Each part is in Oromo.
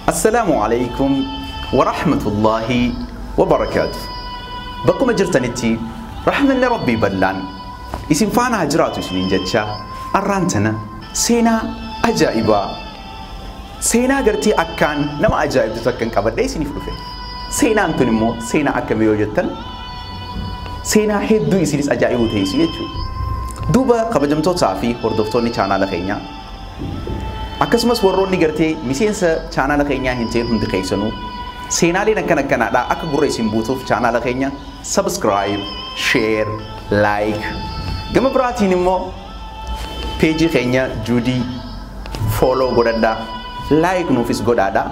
Assalaamu alaikum wa rahmatullahi wa barakaatu. Bakkuma jirtanitti rahmanni Rabbii bal'aan isin faana haa jiraatu isiniin jecha arraan tana seenaa ajaa'ibaa seenaa gartee akkaan nama ajaa'ibdu takka hin qabadhee isiniif dhufe. Seenaan tun immoo seenaa akkamii yoo jettan seenaa hedduu isinis ajaa'ibuu teessu jechuudha. Duuba kabajamtootaa fi hordoftoonni chaanaala keenyaa akkasumas warroonni gartee miseensa chaanaala keenyaa hin ta'in hundi keessanuu seenaaleen akkana akkanaadhaa akka gurra isin buutuuf chaanaala keenya subscribe, share, like gama biraatiin immoo peejii keenya Juudii follow godhadhaa, like nuufis godhaadhaa,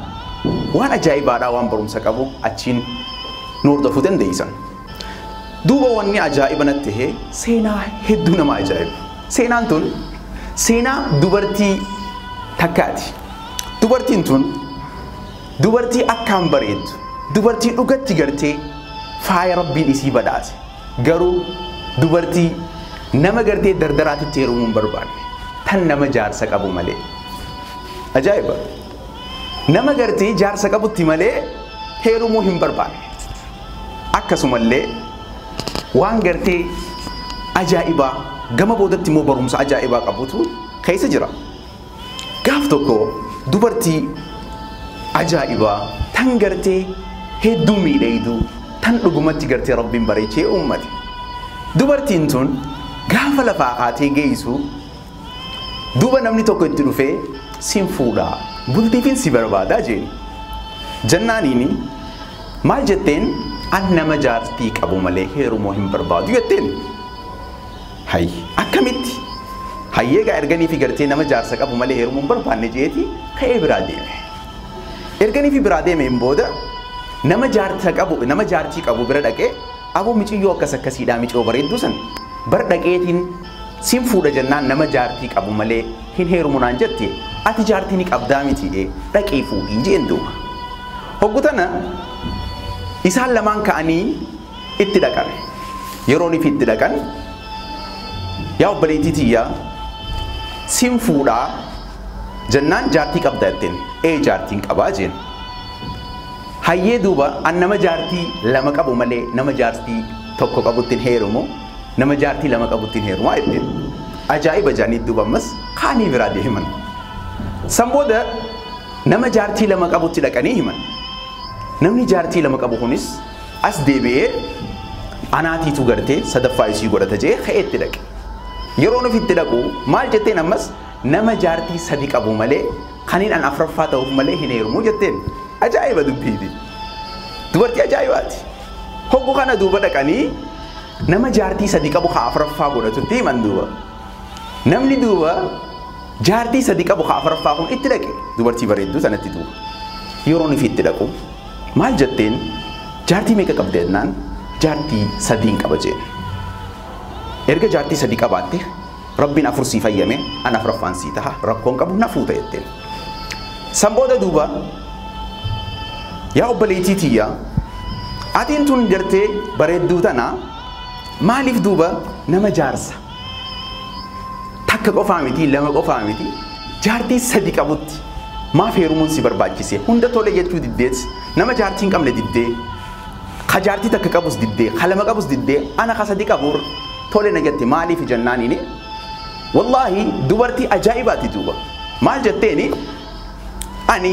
waan ajaa'ibaadhaa waan barumsa qabu achiin nu hordofuu dandeessan. Duuba wanni ajaa'iba natti ta'e seenaa hedduu nama ajaa'ibu. Seenaan tun seenaa dubartii takkaati. Dubartiin tun dubartii akkaan bareeddu, dubartii dhugatti gartee faaya Rabbiin isii badhaase. Garuu dubartii nama gartee dardaraatitti heerumuu hin barbaanne, tan nama jaarsa qabu malee. Ajaa'iba! Nama gartee jaarsa qabutti malee heerumuu hin barbaanne. Akkasumallee waan gartee ajaa'ibaa gama boodatti immoo barumsa ajaa'ibaa qabutu keessa jira. Gaaf tokko dubartii ajaa'ibaa tan gartee hedduu miidhagduu tan dhugumatti gartee Rabbiin bareechee uummate. Dubartiin tun gaafa lafaa kaatee geessu duuba namni tokko itti dhufee sin fuudhaa bultiifin si barbaadaa jeen. Jannaaniini maal jetteen an nama jaartii qabu malee heerumuu hin barbaadu jetteen. Hayy akkamitti? Hayyee gaa erganii fi gartee nama jaarsa qabu malee heerumuu hin barbaanne jeeti ka'ee biraa deeme. Erganii fi biraa deemeen booda nama jaarsa qabu nama jaartii qabu bira dhaqee aboo miciyyoo akkas akkasiidhaa miciyoo bareedduu san bar dhaqeetiin sin fuudha jennaan nama jaartii qabu malee hin heerumu naan jette ati jaartii ni qabdaa miti dhaqee fuudhii jeen duuba. Hoggu tana isaan lamaan ka'anii itti dhaqan. Yeroon ifi itti dhaqan yaa obboleettii tiyyaa sin fuudhaa jennaan jaartii qabda jetteen ee jaartiin qabaa jeen. Hayyee duuba an nama jaartii lama qabu malee nama jaartii tokko qabutti hin heerumu nama jaartii lama qabutti hin heerumaa jetteen. Ajaa'iba jaanii duuba ammas kaanii biraa deeman. San booda nama jaartii lama qabutti dhaqanii himan. Namni jaartii lama qabu kunis as deebi'ee anaatiitu gartee sadaffaa isii godhata jee ka'ee itti dhaqe. Yeroo nuuf itti dhaqu maal jetteen ammas nama jaartii sadi qabu malee kaniin an afraffaa ta'uuf malee hin heerumuu jetteen. Ajaa'iba dubbiiti. Dubartii ajaa'ibaati. Hoggu kana duuba dhaqanii nama jaartii sadi qabu ka afraffaa godhatutti himan duuba. Namni duuba jaartii sadi qabu ka afraffaa kun itti dhaqe dubartii bareedduu sanatti duuba. Yeroo nuuf itti dhaqu maal jetteen jaartii meeqa qabda jennaan jaartii sadiin qaba jeen. Erga jaartii sadi qabaatte Rabbiin afur sii fayyame an afraffaan sii taha rakkoon qabu na fuuta jetteen. San booda duuba yaa obboleettii tiyyaa atiin tun gartee bareedduu tana maaliif duuba nama jaarsa takka qofaa miti lama qofaa miti jaartii sadi qabutti maaf heerumuun si barbaachise hunda tole jechuu diddeet nama jaartii hin qabne diddee ka jaartii takka qabus diddee ka lama qabus diddee ana ka sadi qabuur tole na jette maaliif jennaaniini wallaahi dubartii ajaa'ibaati duuba maal jetteeni ani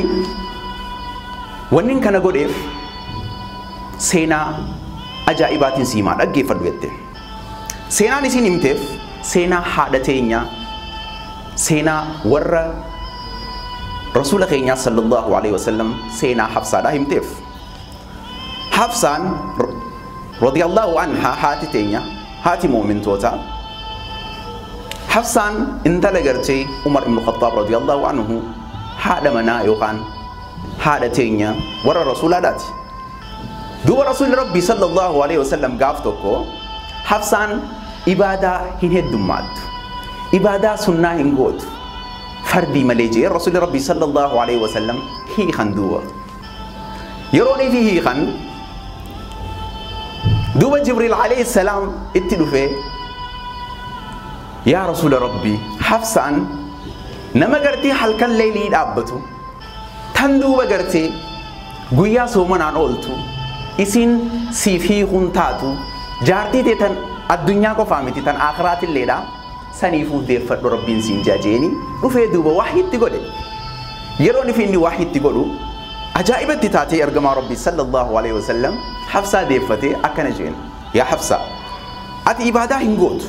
wannin kana godheef seenaa ajaa'ibaatiin siimaa dhaggeeffadhu jette. Seenaan isin himteef seenaa haadha teenyaa seenaa warra rasuula keenyaa sallallahu alaihi wasallam seenaa Hafsaadhaa himteef. Hafsaan radiyallahu anha haati teenya haati mu'mintootaa Hafsaan intala gartee Umar ibn Khattaab radiyallahu anhu haadha manaa yookaan haadha teenya warra rasuulaadhaati. Duuba rasuulli Rabbii sallallahu alaihi wasallam gaaf tokko Hafsaan ibaadaa hin heddummaattu. Ibaadaa sunnaa hin gootu. Fardii malee jee rasuulli Rabbii sallallahu alaihi wasallam hiikan duuba. Yeroo inni hiikan duuba Jibriil alayhi salaam itti dhufee yaa rasuula Rabbii Hafsaan nama gartee halkan leelii dhaabbatu Tan duuba gartee guyyaa soomanaan ooltu isin siif hiikuun taatu jaartii tee tan addunyaa qofaa miti tan aakhiraatilleedha saniifuu deeffadhu rabbiin siin jajeeni dhufee duuba wahiitti godhe. Yeroo inni wahiitti godhu ajaa'ibatti taatee ergamaa rabbii sallallahu alaihi wasallam Hafsaa deeffatee akkana jeen yaa Hafsaa ati ibaadaa hin gootu.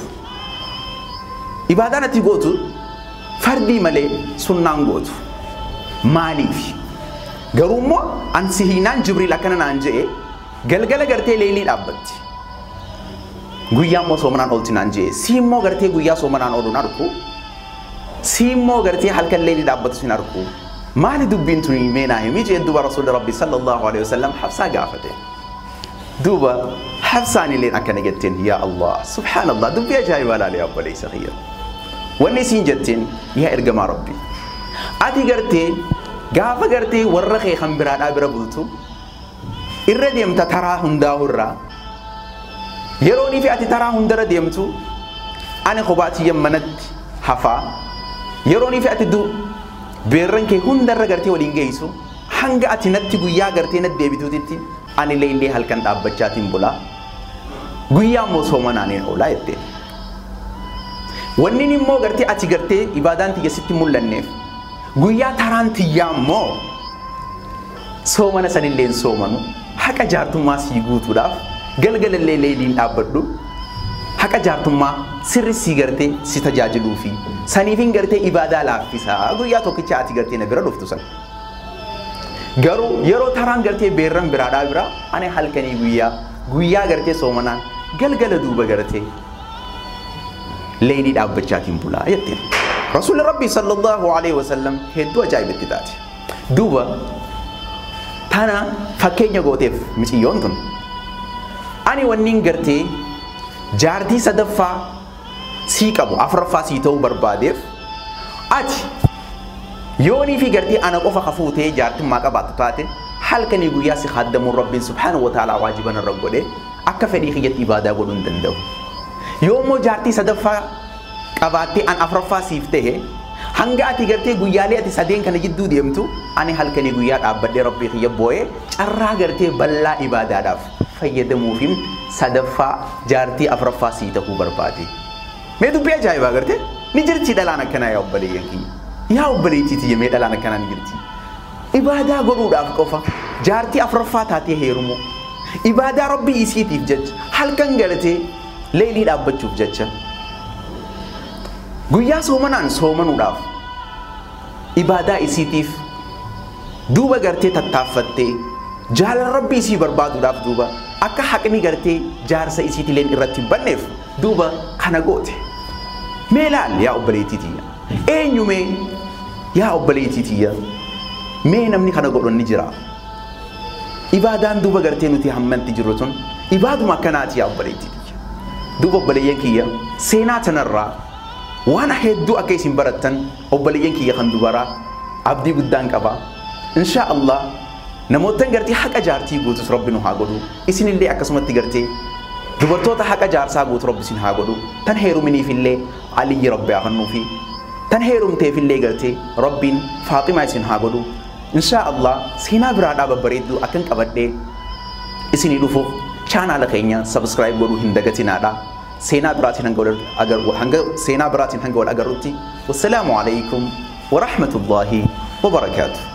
Ibaadaan ati gootu fardii malee sunnaan gootu. Maaliif? Garuu immoo an si hiinaan Jibriil akkana naan je'e galgala gartee leelii dhaabbatti. Guyyaa immoo soomanaan oolti naan je'e. Si immoo gartee guyyaa soomanaan ooluun arku. Si immoo gartee halkan leelii dhaabbatu sin arku. Maali dubbiin tuni mee naa himi jeen duuba rasuulli rabbi sallallahu alaihi wasallam Hafsaa gaafate. Duuba Hafsaan illeen akkana jetteen yaa Allah subhaanallah dubbii ajaa'ibaa laale yaa obboleessa kiyya. Wanni isiin jetteen yaa ergamaa rabbi. Ati gartee gaafa gartee warra kee kan biraadhaa bira bultu irra deemta taraa hundaa'u irraa yeroonii fi ati taraa hundarra deemtu ani kophaa manatti hafaa yeroonii fi ati beerran kee hundarra gartee waliin geessu hanga ati natti guyyaa gartee natti deebituutitti ani leellee halkan dhaabbachaatiin bulaa guyyaa immoo soomanaaniin oolaa jetteen. Wanni immoo gartee ati gartee ibaadaan tiyya sitti mul'anneef guyyaa taraan tiyyaa immoo soomana sanillee hin soomanu haqa jaartummaa sii guutuudhaaf galgalallee leeliin dhaabbadhu haqa jaartummaa sirri sii gartee si tajaajiluu fi saniifin gartee ibaadaa laaffisaa guyyaa tokkicha ati gartee na bira dhuftu san. Garuu yeroo taraan gartee beerran biraadhaa bira ani halkanii guyyaa guyyaa gartee soomanaan galgala duuba gartee leelii dhaabbachaatiin bulaa jetteen. Rasuulli Rabbii sallallahu alaihi wasallam hedduu ajaa'ibatti taate. Duuba tana fakkeenya gooteef miciyyoon tun. Ani wanniin gartee jaartii sadaffaa sii qabu afuraffaa sii ta'uu barbaadeef ati yoonii fi gartee ana qofa kafuutee jaartummaa qabaattu taate halkanii guyyaa si khaddamuun Rabbiin subhaanahu wa ta'ala waajiban irra godhe akka fedhii kiyyatti ibaadaa godhuu hin danda'u. Yoommoo jaartii sadaffaa qabaattee an afuraffaa siif ta'e hanga ati gartee guyyaalee ati sadeen kana jidduu deemtu ani halkanii guyyaa dhaabbadhee Rabbii kiyya boo'ee carraa gartee bal'aa ibaadaadhaaf fayyadamuufin sadaffaa jaartii afuraffaa sii ta'uu barbaade. Mee dubbii ajaa'ibaa gartee ni jirti dhalaan akkanaa yaa obboleeyyan kiyya. Yaa obboleettii tiyya mee dhalaan akkanaa ni jirti. Ibaadaa godhuudhaaf qofa jaartii afuraffaa taatee heerumu. Ibaadaa Rabbii isiitiif jecha halkan gartee leelii dhaabbachuuf jecha guyyaa soomanaan soomanuudhaaf ibaadaa isiitiif duuba gartee tattaaffattee jaalala Rabbii isii barbaaduudhaaf duuba akka haqni gartee jaarsa isiitileen irratti hin banneef duuba kana goote. Mee laal yaa obboleettii tiyya eenyu mee yaa obboleettii tiyya mee namni kana godhu ni jira. Ibaadaan duuba gartee nuti hammanti jirru tun ibaaduma akkanaati yaa obboleettii tiyya. Duuba obboleeyyan kiyya seenaa tanarraa waan hedduu akka isin barattan obboleeyyan kiyya kan dubaraa abdii guddaan qaba. Inshaa Allah namoottan gartee haqa jaartii guutus Rabbi nu haa godhu. Isinillee akkasumatti gartee dubartoota haqa jaarsaa guutu Rabbi isin haa godhu. Tan heeruminiifillee Aliyyi Rabbi haa kennuufi. Tan heerumteefillee gartee Rabbiin Faaximaa isin haa godhu. Inshaa Allah seenaa biraadhaa babbareedduu akkan qabadhee isinii dhufuuf chaanaala keenya subscribe godhuu hin dagatinaadha. Seenaa biraatiin hanga wal agarrutti. Wassalaamu alaikum wa rahmatullahi wa barakaatuh.